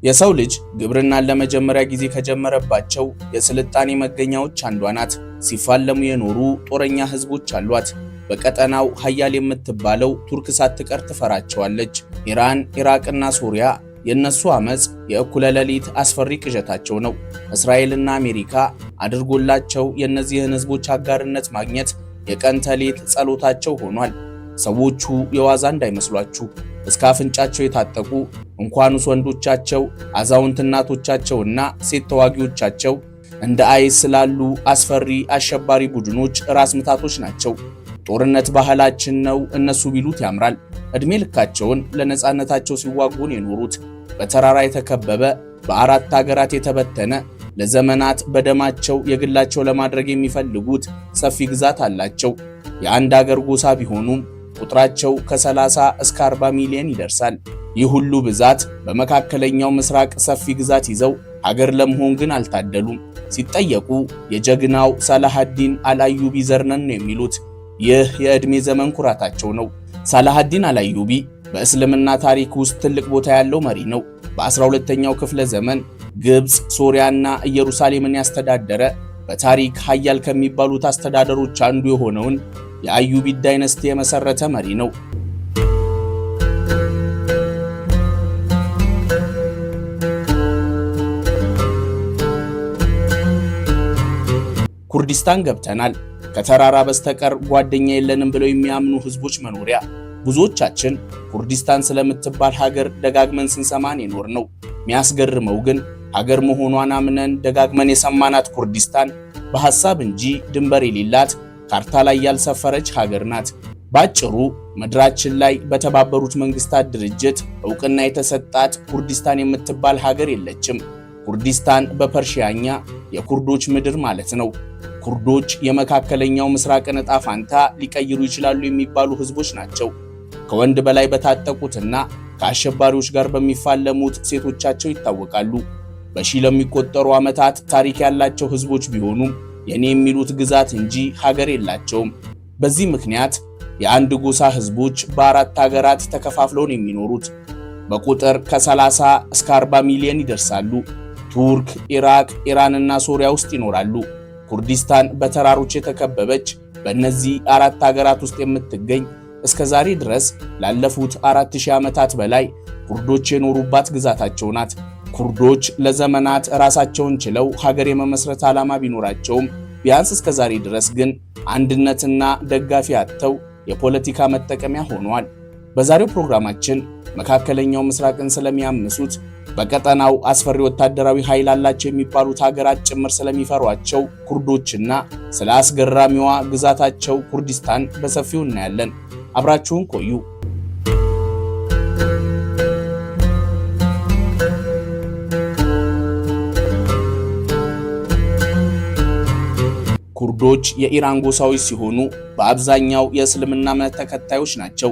የሰው ልጅ ግብርናን ለመጀመሪያ ጊዜ ከጀመረባቸው የስልጣኔ መገኛዎች አንዷ ናት። ሲፋለሙ የኖሩ ጦረኛ ህዝቦች አሏት። በቀጠናው ሀያል የምትባለው ቱርክ ሳትቀር ትፈራቸዋለች። ኢራን፣ ኢራቅና ሶሪያ የእነሱ አመፅ የእኩለ ሌሊት አስፈሪ ቅዠታቸው ነው። እስራኤልና አሜሪካ አድርጎላቸው የእነዚህን ህዝቦች አጋርነት ማግኘት የቀን ተሌት ጸሎታቸው ሆኗል። ሰዎቹ የዋዛ እንዳይመስሏችሁ፣ እስከ አፍንጫቸው የታጠቁ እንኳንስ ወንዶቻቸው፣ አዛውንት እናቶቻቸውና ሴት ተዋጊዎቻቸው እንደ አይስ ስላሉ አስፈሪ አሸባሪ ቡድኖች ራስ ምታቶች ናቸው። ጦርነት ባህላችን ነው እነሱ ቢሉት ያምራል። እድሜ ልካቸውን ለነጻነታቸው ሲዋጉን የኖሩት፣ በተራራ የተከበበ፣ በአራት ሀገራት የተበተነ፣ ለዘመናት በደማቸው የግላቸው ለማድረግ የሚፈልጉት ሰፊ ግዛት አላቸው። የአንድ አገር ጎሳ ቢሆኑም ቁጥራቸው ከ30 እስከ 40 ሚሊዮን ይደርሳል። ይህ ሁሉ ብዛት በመካከለኛው ምስራቅ ሰፊ ግዛት ይዘው ሀገር ለመሆን ግን አልታደሉም። ሲጠየቁ የጀግናው ሳላሃዲን አልአዩቢ ዘር ነን ነው የሚሉት። ይህ የዕድሜ ዘመን ኩራታቸው ነው። ሳላሃዲን አልአዩቢ በእስልምና ታሪክ ውስጥ ትልቅ ቦታ ያለው መሪ ነው። በ12ኛው ክፍለ ዘመን ግብፅ፣ ሶሪያና ኢየሩሳሌምን ያስተዳደረ፣ በታሪክ ሀያል ከሚባሉት አስተዳደሮች አንዱ የሆነውን የአዩቢ dynasty የመሰረተ መሪ ነው። ኩርዲስታን ገብተናል። ከተራራ በስተቀር ጓደኛ የለንም ብለው የሚያምኑ ህዝቦች መኖሪያ። ብዙዎቻችን ኩርዲስታን ስለምትባል ሀገር ደጋግመን ስንሰማን የኖርነው። የሚያስገርመው ግን ሀገር መሆኗን አምነን ደጋግመን የሰማናት ኩርዲስታን በሐሳብ እንጂ ድንበር የሌላት፣ ካርታ ላይ ያልሰፈረች ሀገር ናት። ባጭሩ ምድራችን ላይ በተባበሩት መንግስታት ድርጅት እውቅና የተሰጣት ኩርዲስታን የምትባል ሀገር የለችም። ኩርዲስታን በፐርሺያኛ የኩርዶች ምድር ማለት ነው። ኩርዶች የመካከለኛው ምስራቅን ዕጣ ፋንታ ሊቀይሩ ይችላሉ የሚባሉ ህዝቦች ናቸው። ከወንድ በላይ በታጠቁትና ከአሸባሪዎች ጋር በሚፋለሙት ሴቶቻቸው ይታወቃሉ። በሺህ ለሚቆጠሩ ዓመታት ታሪክ ያላቸው ህዝቦች ቢሆኑም የኔ የሚሉት ግዛት እንጂ ሀገር የላቸውም። በዚህ ምክንያት የአንድ ጎሳ ህዝቦች በአራት ሀገራት ተከፋፍለው ነው የሚኖሩት። በቁጥር ከ30 እስከ 40 ሚሊዮን ይደርሳሉ። ቱርክ፣ ኢራቅ፣ ኢራንና ሶሪያ ውስጥ ይኖራሉ። ኩርዲስታን በተራሮች የተከበበች፣ በእነዚህ አራት ሀገራት ውስጥ የምትገኝ፣ እስከ ዛሬ ድረስ ላለፉት 4000 ዓመታት በላይ ኩርዶች የኖሩባት ግዛታቸው ናት። ኩርዶች ለዘመናት ራሳቸውን ችለው ሀገር የመመስረት ዓላማ ቢኖራቸውም ቢያንስ እስከ ዛሬ ድረስ ግን አንድነትና ደጋፊ አጥተው የፖለቲካ መጠቀሚያ ሆነዋል። በዛሬው ፕሮግራማችን መካከለኛው ምስራቅን ስለሚያምሱት፣ በቀጠናው አስፈሪ ወታደራዊ ኃይል አላቸው የሚባሉት ሀገራት ጭምር ስለሚፈሯቸው ኩርዶችና ስለ አስገራሚዋ ግዛታቸው ኩርዲስታን በሰፊው እናያለን። አብራችሁን ቆዩ። ኩርዶች የኢራን ጎሳዎች ሲሆኑ በአብዛኛው የእስልምና እምነት ተከታዮች ናቸው።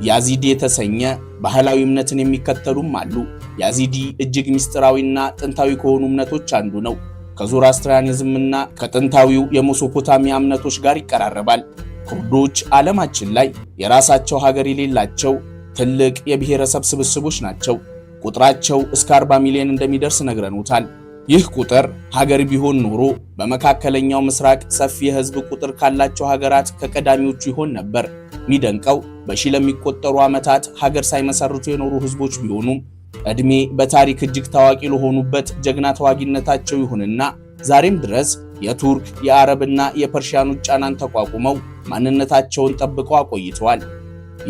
ያዚዲ የተሰኘ ባህላዊ እምነትን የሚከተሉም አሉ። ያዚዲ እጅግ ምስጢራዊና ጥንታዊ ከሆኑ እምነቶች አንዱ ነው። ከዞራስትሪያኒዝምና ከጥንታዊው የሜሶፖታሚያ እምነቶች ጋር ይቀራረባል። ኩርዶች ዓለማችን ላይ የራሳቸው ሀገር የሌላቸው ትልቅ የብሔረሰብ ስብስቦች ናቸው። ቁጥራቸው እስከ 40 ሚሊዮን እንደሚደርስ ነግረኑታል። ይህ ቁጥር ሀገር ቢሆን ኖሮ በመካከለኛው ምስራቅ ሰፊ የህዝብ ቁጥር ካላቸው ሀገራት ከቀዳሚዎቹ ይሆን ነበር። የሚደንቀው በሺ ለሚቆጠሩ ዓመታት ሀገር ሳይመሰርቱ የኖሩ ህዝቦች ቢሆኑም እድሜ በታሪክ እጅግ ታዋቂ ለሆኑበት ጀግና ተዋጊነታቸው ይሁንና ዛሬም ድረስ የቱርክ፣ የአረብና የፐርሺያኖች ጫናን ተቋቁመው ማንነታቸውን ጠብቀው አቆይተዋል።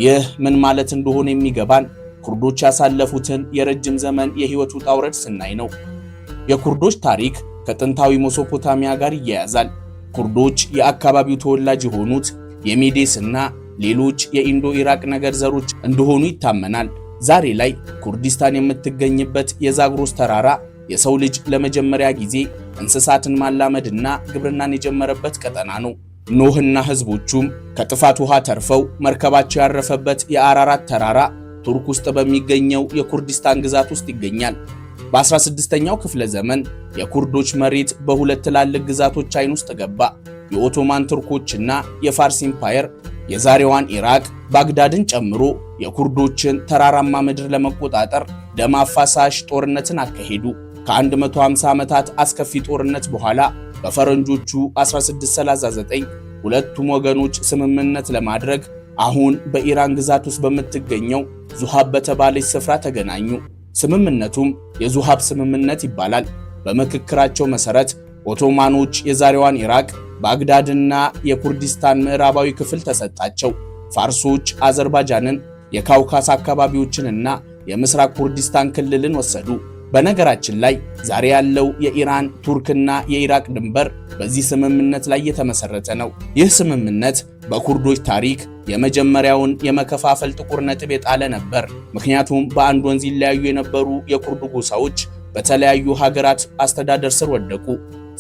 ይህ ምን ማለት እንደሆነ የሚገባን ኩርዶች ያሳለፉትን የረጅም ዘመን የህይወት ውጣ ውረድ ስናይ ነው። የኩርዶች ታሪክ ከጥንታዊ ሜሶፖታሚያ ጋር ይያያዛል። ኩርዶች የአካባቢው ተወላጅ የሆኑት የሜዴስ እና ሌሎች የኢንዶ ኢራቅ ነገድ ዘሮች እንደሆኑ ይታመናል። ዛሬ ላይ ኩርዲስታን የምትገኝበት የዛግሮስ ተራራ የሰው ልጅ ለመጀመሪያ ጊዜ እንስሳትን ማላመድና ግብርናን የጀመረበት ቀጠና ነው። ኖህና ህዝቦቹም ከጥፋት ውሃ ተርፈው መርከባቸው ያረፈበት የአራራት ተራራ ቱርክ ውስጥ በሚገኘው የኩርዲስታን ግዛት ውስጥ ይገኛል። በ16ኛው ክፍለ ዘመን የኩርዶች መሬት በሁለት ትላልቅ ግዛቶች አይን ውስጥ ገባ። የኦቶማን ቱርኮችና የፋርስ empire የዛሬዋን ኢራቅ ባግዳድን ጨምሮ የኩርዶችን ተራራማ ምድር ለመቆጣጠር ደም አፋሳሽ ጦርነትን አካሄዱ። ከ150 ዓመታት አስከፊ ጦርነት በኋላ በፈረንጆቹ 1639 ሁለቱም ወገኖች ስምምነት ለማድረግ አሁን በኢራን ግዛት ውስጥ በምትገኘው ዙሃብ በተባለች ስፍራ ተገናኙ። ስምምነቱም የዙሃብ ስምምነት ይባላል። በምክክራቸው መሰረት ኦቶማኖች የዛሬዋን ኢራቅ፣ ባግዳድና የኩርዲስታን ምዕራባዊ ክፍል ተሰጣቸው። ፋርሶች አዘርባጃንን፣ የካውካስ አካባቢዎችንና የምስራቅ ኩርዲስታን ክልልን ወሰዱ። በነገራችን ላይ ዛሬ ያለው የኢራን፣ ቱርክና የኢራቅ ድንበር በዚህ ስምምነት ላይ የተመሰረተ ነው። ይህ ስምምነት በኩርዶች ታሪክ የመጀመሪያውን የመከፋፈል ጥቁር ነጥብ የጣለ ነበር። ምክንያቱም በአንድ ወንዝ ይለያዩ የነበሩ የኩርድ ጎሳዎች በተለያዩ ሀገራት አስተዳደር ስር ወደቁ።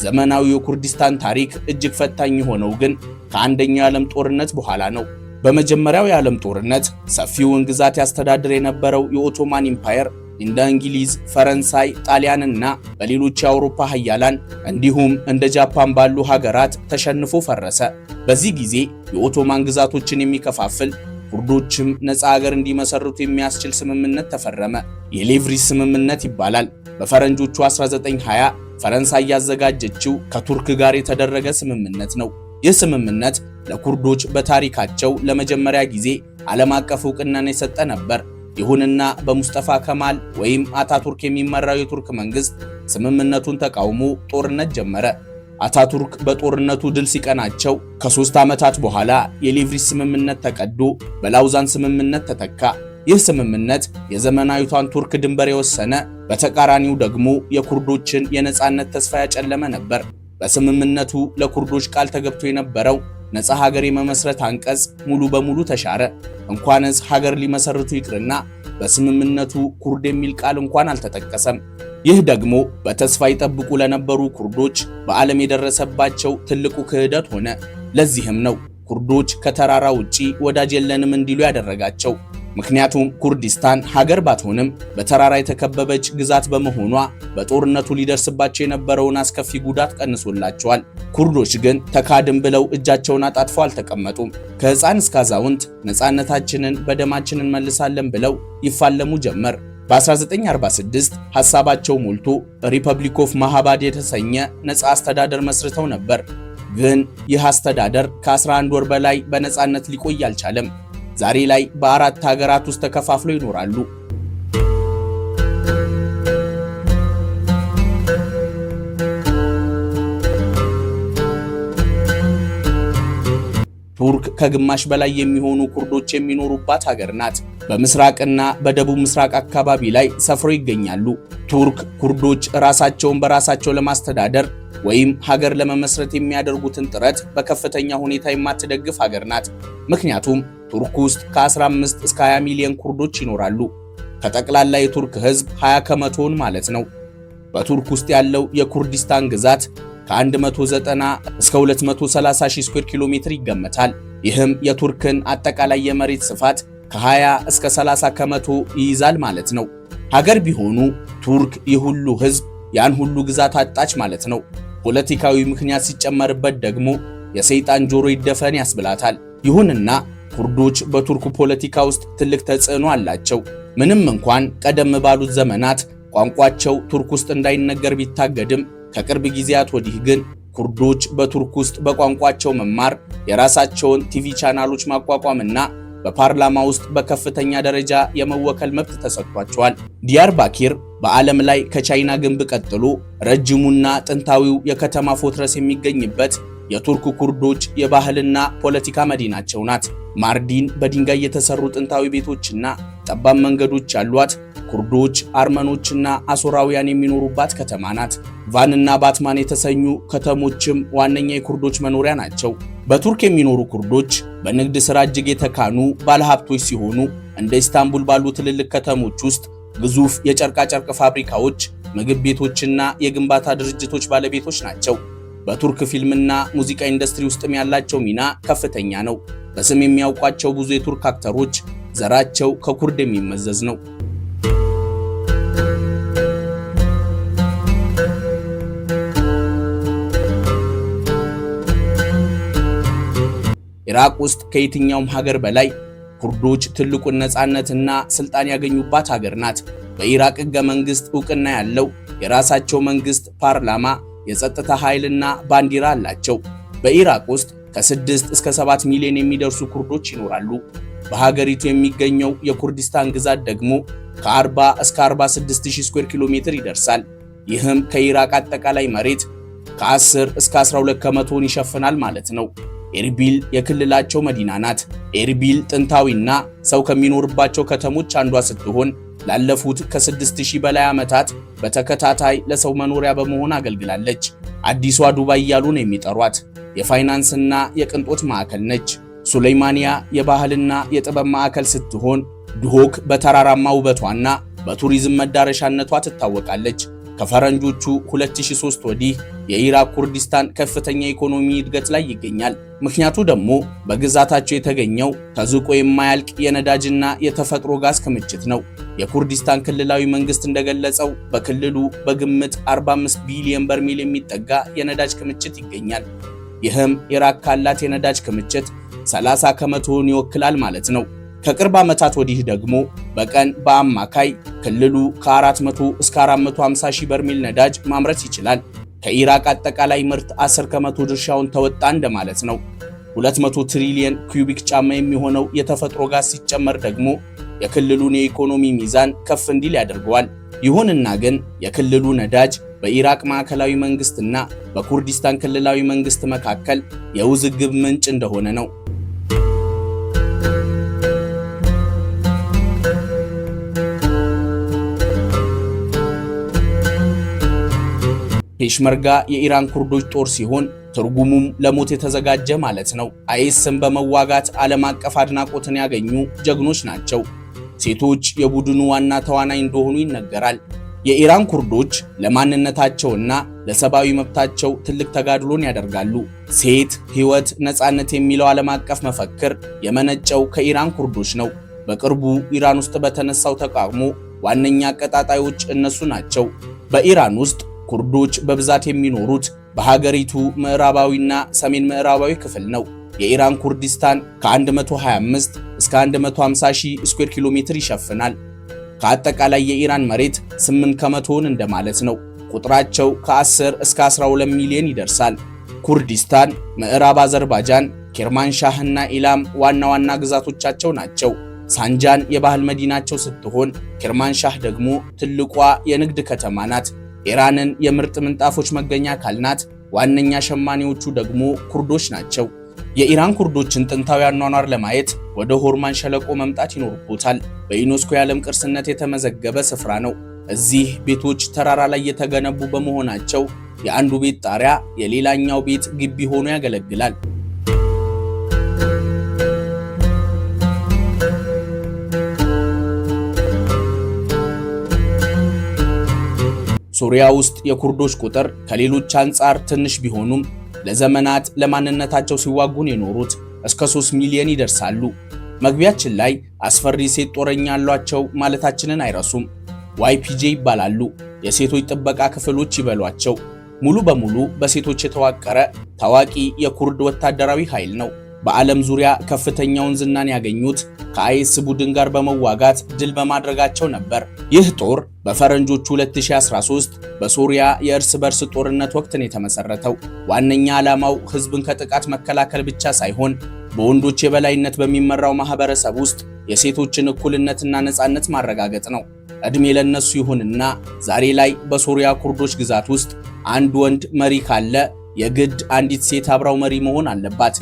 ዘመናዊው የኩርዲስታን ታሪክ እጅግ ፈታኝ የሆነው ግን ከአንደኛው የዓለም ጦርነት በኋላ ነው። በመጀመሪያው የዓለም ጦርነት ሰፊውን ግዛት ያስተዳድር የነበረው የኦቶማን ኢምፓየር እንደ እንግሊዝ፣ ፈረንሳይ፣ ጣሊያንና በሌሎች የአውሮፓ ሀያላን እንዲሁም እንደ ጃፓን ባሉ ሀገራት ተሸንፎ ፈረሰ። በዚህ ጊዜ የኦቶማን ግዛቶችን የሚከፋፍል፣ ኩርዶችም ነፃ ሀገር እንዲመሰርቱ የሚያስችል ስምምነት ተፈረመ። የሌቭሪስ ስምምነት ይባላል። በፈረንጆቹ 1920 ፈረንሳይ ያዘጋጀችው ከቱርክ ጋር የተደረገ ስምምነት ነው። ይህ ስምምነት ለኩርዶች በታሪካቸው ለመጀመሪያ ጊዜ ዓለም አቀፍ እውቅናን የሰጠ ነበር። ይሁንና በሙስጠፋ ከማል ወይም አታቱርክ የሚመራው የቱርክ መንግስት ስምምነቱን ተቃውሞ ጦርነት ጀመረ። አታቱርክ በጦርነቱ ድል ሲቀናቸው ከ3 ዓመታት በኋላ የሌቭሪስ ስምምነት ተቀዶ በላውዛን ስምምነት ተተካ። ይህ ስምምነት የዘመናዊቷን ቱርክ ድንበር የወሰነ፣ በተቃራኒው ደግሞ የኩርዶችን የነጻነት ተስፋ ያጨለመ ነበር። በስምምነቱ ለኩርዶች ቃል ተገብቶ የነበረው ነፃ ሀገር የመመስረት አንቀጽ ሙሉ በሙሉ ተሻረ። እንኳንስ ሀገር ሊመሰርቱ ይቅርና በስምምነቱ ኩርድ የሚል ቃል እንኳን አልተጠቀሰም። ይህ ደግሞ በተስፋ ይጠብቁ ለነበሩ ኩርዶች በዓለም የደረሰባቸው ትልቁ ክህደት ሆነ። ለዚህም ነው ኩርዶች ከተራራ ውጪ ወዳጅ የለንም እንዲሉ ያደረጋቸው። ምክንያቱም ኩርዲስታን ሀገር ባትሆንም በተራራ የተከበበች ግዛት በመሆኗ በጦርነቱ ሊደርስባቸው የነበረውን አስከፊ ጉዳት ቀንሶላቸዋል። ኩርዶች ግን ተካድን ብለው እጃቸውን አጣጥፈው አልተቀመጡም። ከሕፃን እስከ አዛውንት ነፃነታችንን በደማችን እንመልሳለን ብለው ይፋለሙ ጀመር። በ1946 ሐሳባቸው ሞልቶ Republic of ማሃባድ የተሰኘ ነፃ አስተዳደር መስርተው ነበር። ግን ይህ አስተዳደር ከ11 ወር በላይ በነፃነት ሊቆይ አልቻለም። ዛሬ ላይ በአራት ሀገራት ውስጥ ተከፋፍለው ይኖራሉ። ቱርክ ከግማሽ በላይ የሚሆኑ ኩርዶች የሚኖሩባት ሀገር ናት። በምስራቅና በደቡብ ምስራቅ አካባቢ ላይ ሰፍረው ይገኛሉ። ቱርክ ኩርዶች ራሳቸውን በራሳቸው ለማስተዳደር ወይም ሀገር ለመመስረት የሚያደርጉትን ጥረት በከፍተኛ ሁኔታ የማትደግፍ ሀገር ናት። ምክንያቱም ቱርክ ውስጥ ከ15 እስከ 20 ሚሊዮን ኩርዶች ይኖራሉ። ከጠቅላላ የቱርክ ሕዝብ 20 ከመቶውን ማለት ነው። በቱርክ ውስጥ ያለው የኩርዲስታን ግዛት ከ190 እስከ 230 ሺህ ስኩዌር ኪሎ ሜትር ይገመታል። ይህም የቱርክን አጠቃላይ የመሬት ስፋት ከ20 እስከ 30% ይይዛል ማለት ነው። ሀገር ቢሆኑ ቱርክ ይህ ሁሉ ሕዝብ ያን ሁሉ ግዛት አጣች ማለት ነው። ፖለቲካዊ ምክንያት ሲጨመርበት ደግሞ የሰይጣን ጆሮ ይደፈን ያስብላታል። ይሁንና ኩርዶች በቱርክ ፖለቲካ ውስጥ ትልቅ ተጽዕኖ አላቸው። ምንም እንኳን ቀደም ባሉት ዘመናት ቋንቋቸው ቱርክ ውስጥ እንዳይነገር ቢታገድም፣ ከቅርብ ጊዜያት ወዲህ ግን ኩርዶች በቱርክ ውስጥ በቋንቋቸው መማር፣ የራሳቸውን ቲቪ ቻናሎች ማቋቋምና በፓርላማ ውስጥ በከፍተኛ ደረጃ የመወከል መብት ተሰጥቷቸዋል። ዲያርባኪር በዓለም ላይ ከቻይና ግንብ ቀጥሎ ረጅሙና ጥንታዊው የከተማ fortress የሚገኝበት የቱርክ ኩርዶች የባህልና ፖለቲካ መዲናቸው ናት። ማርዲን በድንጋይ የተሰሩ ጥንታዊ ቤቶችና ጠባብ መንገዶች ያሏት፣ ኩርዶች፣ አርመኖችና አሶራውያን የሚኖሩባት ከተማ ናት። ቫንና ባትማን የተሰኙ ከተሞችም ዋነኛ የኩርዶች መኖሪያ ናቸው። በቱርክ የሚኖሩ ኩርዶች በንግድ ሥራ እጅግ የተካኑ ባለሀብቶች ሲሆኑ፣ እንደ ኢስታንቡል ባሉ ትልልቅ ከተሞች ውስጥ ግዙፍ የጨርቃጨርቅ ፋብሪካዎች፣ ምግብ ቤቶችና የግንባታ ድርጅቶች ባለቤቶች ናቸው። በቱርክ ፊልምና ሙዚቃ ኢንዱስትሪ ውስጥም ያላቸው ሚና ከፍተኛ ነው። በስም የሚያውቋቸው ብዙ የቱርክ አክተሮች ዘራቸው ከኩርድ የሚመዘዝ ነው። ኢራቅ ውስጥ ከየትኛውም ሀገር በላይ ኩርዶች ትልቁን ነፃነትና ስልጣን ያገኙባት ሀገር ናት። በኢራቅ ሕገ መንግሥት ዕውቅና ያለው የራሳቸው መንግሥት፣ ፓርላማ፣ የጸጥታ ኃይልና ባንዲራ አላቸው። በኢራቅ ውስጥ ከ6 እስከ 7 ሚሊዮን የሚደርሱ ኩርዶች ይኖራሉ። በሀገሪቱ የሚገኘው የኩርዲስታን ግዛት ደግሞ ከ40 እስከ 46,000 ስኩዌር ኪሎ ሜትር ይደርሳል። ይህም ከኢራቅ አጠቃላይ መሬት ከ10 እስከ 12 ከመቶውን ይሸፍናል ማለት ነው። ኤርቢል የክልላቸው መዲና ናት። ኤርቢል ጥንታዊና ሰው ከሚኖርባቸው ከተሞች አንዷ ስትሆን ላለፉት ከ6000 በላይ ዓመታት በተከታታይ ለሰው መኖሪያ በመሆን አገልግላለች። አዲሷ ዱባይ እያሉ ነው የሚጠሯት። የፋይናንስና የቅንጦት ማዕከል ነች። ሱሌይማንያ የባህልና የጥበብ ማዕከል ስትሆን ድሆክ በተራራማ ውበቷና በቱሪዝም መዳረሻነቷ ትታወቃለች። ከፈረንጆቹ 2003 ወዲህ የኢራቅ ኩርዲስታን ከፍተኛ ኢኮኖሚ እድገት ላይ ይገኛል። ምክንያቱ ደግሞ በግዛታቸው የተገኘው ተዝቆ የማያልቅ የነዳጅና የተፈጥሮ ጋዝ ክምችት ነው። የኩርዲስታን ክልላዊ መንግስት እንደገለጸው በክልሉ በግምት 45 ቢሊዮን በርሜል የሚጠጋ የነዳጅ ክምችት ይገኛል። ይህም ኢራቅ ካላት የነዳጅ ክምችት 30 ከመቶውን ይወክላል ማለት ነው። ከቅርብ ዓመታት ወዲህ ደግሞ በቀን በአማካይ ክልሉ ከ400 እስከ 450 ሺህ በርሜል ነዳጅ ማምረት ይችላል። ከኢራቅ አጠቃላይ ምርት 10 ከመቶ ድርሻውን ተወጣ እንደማለት ነው። 200 ትሪሊየን ኩቢክ ጫማ የሚሆነው የተፈጥሮ ጋዝ ሲጨመር ደግሞ የክልሉን የኢኮኖሚ ሚዛን ከፍ እንዲል ያደርገዋል። ይሁንና ግን የክልሉ ነዳጅ በኢራቅ ማዕከላዊ መንግስትና በኩርዲስታን ክልላዊ መንግስት መካከል የውዝግብ ምንጭ እንደሆነ ነው። ፔሽመርጋ የኢራን ኩርዶች ጦር ሲሆን ትርጉሙም ለሞት የተዘጋጀ ማለት ነው። አይኤስን በመዋጋት ዓለም አቀፍ አድናቆትን ያገኙ ጀግኖች ናቸው። ሴቶች የቡድኑ ዋና ተዋናይ እንደሆኑ ይነገራል። የኢራን ኩርዶች ለማንነታቸውና ለሰብአዊ መብታቸው ትልቅ ተጋድሎን ያደርጋሉ። ሴት፣ ሕይወት፣ ነጻነት የሚለው ዓለም አቀፍ መፈክር የመነጨው ከኢራን ኩርዶች ነው። በቅርቡ ኢራን ውስጥ በተነሳው ተቃውሞ ዋነኛ አቀጣጣዮች እነሱ ናቸው። በኢራን ውስጥ ኩርዶች በብዛት የሚኖሩት በሀገሪቱ ምዕራባዊና ሰሜን ምዕራባዊ ክፍል ነው። የኢራን ኩርዲስታን ከ125 እስከ 150 ሺህ ስኩዌር ኪሎ ሜትር ይሸፍናል። ከአጠቃላይ የኢራን መሬት 8 ከመቶውን እንደማለት ነው። ቁጥራቸው ከ10 እስከ 12 ሚሊዮን ይደርሳል። ኩርዲስታን፣ ምዕራብ አዘርባጃን፣ ኬርማንሻህና ኢላም ዋና ዋና ግዛቶቻቸው ናቸው። ሳንጃን የባህል መዲናቸው ስትሆን ኬርማንሻህ ደግሞ ትልቋ የንግድ ከተማ ናት። ኢራንን የምርጥ ምንጣፎች መገኛ ካልናት ዋነኛ ሸማኔዎቹ ደግሞ ኩርዶች ናቸው። የኢራን ኩርዶችን ጥንታዊ አኗኗር ለማየት ወደ ሆርማን ሸለቆ መምጣት ይኖርቦታል። በዩኔስኮ የዓለም ቅርስነት የተመዘገበ ስፍራ ነው። እዚህ ቤቶች ተራራ ላይ የተገነቡ በመሆናቸው የአንዱ ቤት ጣሪያ የሌላኛው ቤት ግቢ ሆኖ ያገለግላል። ሶሪያ ውስጥ የኩርዶች ቁጥር ከሌሎች አንጻር ትንሽ ቢሆኑም ለዘመናት ለማንነታቸው ሲዋጉን የኖሩት እስከ 3 ሚሊዮን ይደርሳሉ። መግቢያችን ላይ አስፈሪ ሴት ጦረኛ አሏቸው ማለታችንን አይረሱም። YPJ ይባላሉ። የሴቶች ጥበቃ ክፍሎች ይበሏቸው። ሙሉ በሙሉ በሴቶች የተዋቀረ ታዋቂ የኩርድ ወታደራዊ ኃይል ነው። በዓለም ዙሪያ ከፍተኛውን ዝናን ያገኙት ከአይኤስ ቡድን ጋር በመዋጋት ድል በማድረጋቸው ነበር። ይህ ጦር በፈረንጆቹ 2013 በሶሪያ የእርስ በርስ ጦርነት ወቅት ነው የተመሰረተው። ዋነኛ ዓላማው ሕዝብን ከጥቃት መከላከል ብቻ ሳይሆን በወንዶች የበላይነት በሚመራው ማህበረሰብ ውስጥ የሴቶችን እኩልነትና ነጻነት ማረጋገጥ ነው። ዕድሜ ለነሱ ይሁንና ዛሬ ላይ በሶሪያ ኩርዶች ግዛት ውስጥ አንድ ወንድ መሪ ካለ የግድ አንዲት ሴት አብራው መሪ መሆን አለባት።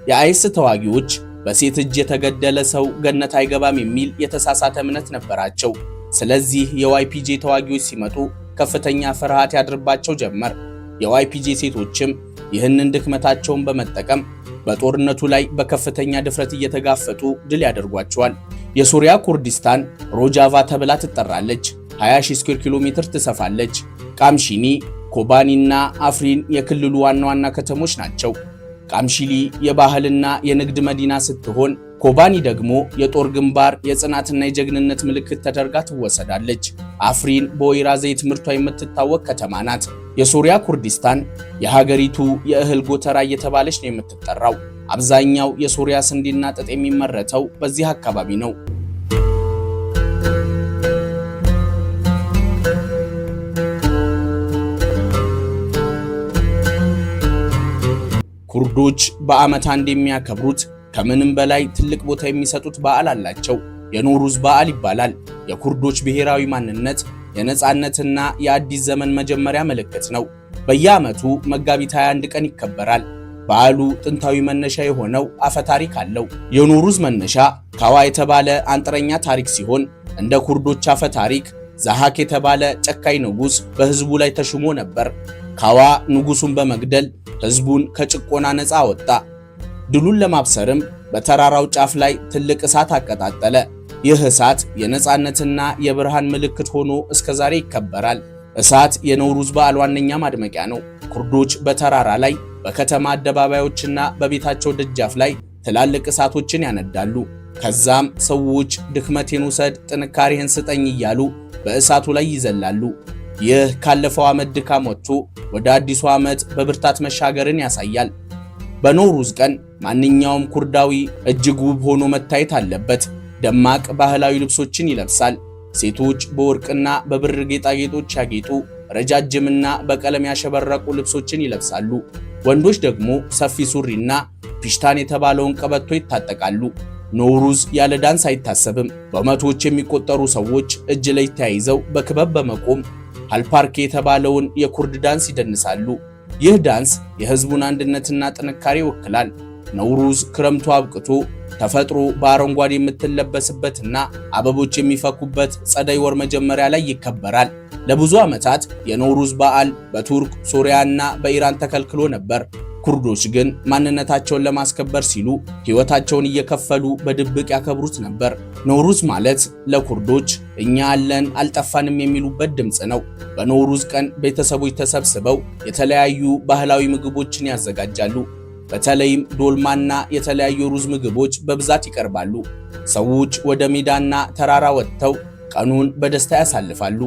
የአይኤስ ተዋጊዎች በሴት እጅ የተገደለ ሰው ገነት አይገባም የሚል የተሳሳተ እምነት ነበራቸው። ስለዚህ የ YPG ተዋጊዎች ሲመጡ ከፍተኛ ፍርሃት ያድርባቸው ጀመር። የ YPG ሴቶችም ይህንን ድክመታቸውን በመጠቀም በጦርነቱ ላይ በከፍተኛ ድፍረት እየተጋፈጡ ድል ያደርጓቸዋል። የሶሪያ ኩርዲስታን ሮጃቫ ተብላ ትጠራለች። 20,000 ስኩዌር ኪሎ ሜትር ትሰፋለች። ቃምሺኒ፣ ኮባኒና አፍሪን የክልሉ ዋና ዋና ከተሞች ናቸው። ቃምሺሊ የባህልና የንግድ መዲና ስትሆን ኮባኒ ደግሞ የጦር ግንባር የጽናትና የጀግንነት ምልክት ተደርጋ ትወሰዳለች። አፍሪን በወይራ ዘይት ምርቷ የምትታወቅ ከተማ ናት። የሶሪያ ኩርዲስታን የሀገሪቱ የእህል ጎተራ እየተባለች ነው የምትጠራው። አብዛኛው የሶሪያ ስንዴና ጥጥ የሚመረተው በዚህ አካባቢ ነው። ኩርዶች በዓመት አንድ የሚያከብሩት ከምንም በላይ ትልቅ ቦታ የሚሰጡት በዓል አላቸው። የኖሩዝ በዓል ይባላል። የኩርዶች ብሔራዊ ማንነት የነጻነትና የአዲስ ዘመን መጀመሪያ ምልክት ነው። በየዓመቱ መጋቢት 21 ቀን ይከበራል። በዓሉ ጥንታዊ መነሻ የሆነው አፈ ታሪክ አለው። የኖሩዝ መነሻ ካዋ የተባለ አንጥረኛ ታሪክ ሲሆን እንደ ኩርዶች አፈ ታሪክ ዛሃክ የተባለ ጨካኝ ንጉሥ በሕዝቡ ላይ ተሹሞ ነበር። ካዋ ንጉሱን በመግደል ሕዝቡን ከጭቆና ነፃ አወጣ። ድሉን ለማብሰርም በተራራው ጫፍ ላይ ትልቅ እሳት አቀጣጠለ። ይህ እሳት የነፃነትና የብርሃን ምልክት ሆኖ እስከዛሬ ይከበራል። እሳት የነውሩዝ በዓል ዋነኛ ማድመቂያ ነው። ኩርዶች በተራራ ላይ፣ በከተማ አደባባዮችና በቤታቸው ደጃፍ ላይ ትላልቅ እሳቶችን ያነዳሉ። ከዛም ሰዎች ድክመቴን ውሰድ፣ ጥንካሬህን ስጠኝ እያሉ በእሳቱ ላይ ይዘላሉ። ይህ ካለፈው ዓመት ድካም ወጥቶ ወደ አዲሱ ዓመት በብርታት መሻገርን ያሳያል። በኖሩዝ ቀን ማንኛውም ኩርዳዊ እጅግ ውብ ሆኖ መታየት አለበት። ደማቅ ባህላዊ ልብሶችን ይለብሳል። ሴቶች በወርቅና በብር ጌጣጌጦች ያጌጡ ረጃጅምና በቀለም ያሸበረቁ ልብሶችን ይለብሳሉ። ወንዶች ደግሞ ሰፊ ሱሪና ፒሽታን የተባለውን ቀበቶ ይታጠቃሉ። ኖሩዝ ያለ ዳንስ አይታሰብም። በመቶዎች የሚቆጠሩ ሰዎች እጅ ላይ ተያይዘው በክበብ በመቆም ሃልፓርክ የተባለውን የኩርድ ዳንስ ይደንሳሉ። ይህ ዳንስ የህዝቡን አንድነትና ጥንካሬ ይወክላል። ነውሩዝ ክረምቱ አብቅቶ ተፈጥሮ በአረንጓዴ የምትለበስበትና አበቦች የሚፈኩበት ጸደይ ወር መጀመሪያ ላይ ይከበራል። ለብዙ ዓመታት የነውሩዝ በዓል በቱርክ፣ ሶሪያና በኢራን ተከልክሎ ነበር። ኩርዶች ግን ማንነታቸውን ለማስከበር ሲሉ ሕይወታቸውን እየከፈሉ በድብቅ ያከብሩት ነበር። ኖሩዝ ማለት ለኩርዶች እኛ አለን አልጠፋንም የሚሉበት ድምፅ ነው። በኖሩዝ ቀን ቤተሰቦች ተሰብስበው የተለያዩ ባህላዊ ምግቦችን ያዘጋጃሉ። በተለይም ዶልማና የተለያዩ ሩዝ ምግቦች በብዛት ይቀርባሉ። ሰዎች ወደ ሜዳና ተራራ ወጥተው ቀኑን በደስታ ያሳልፋሉ።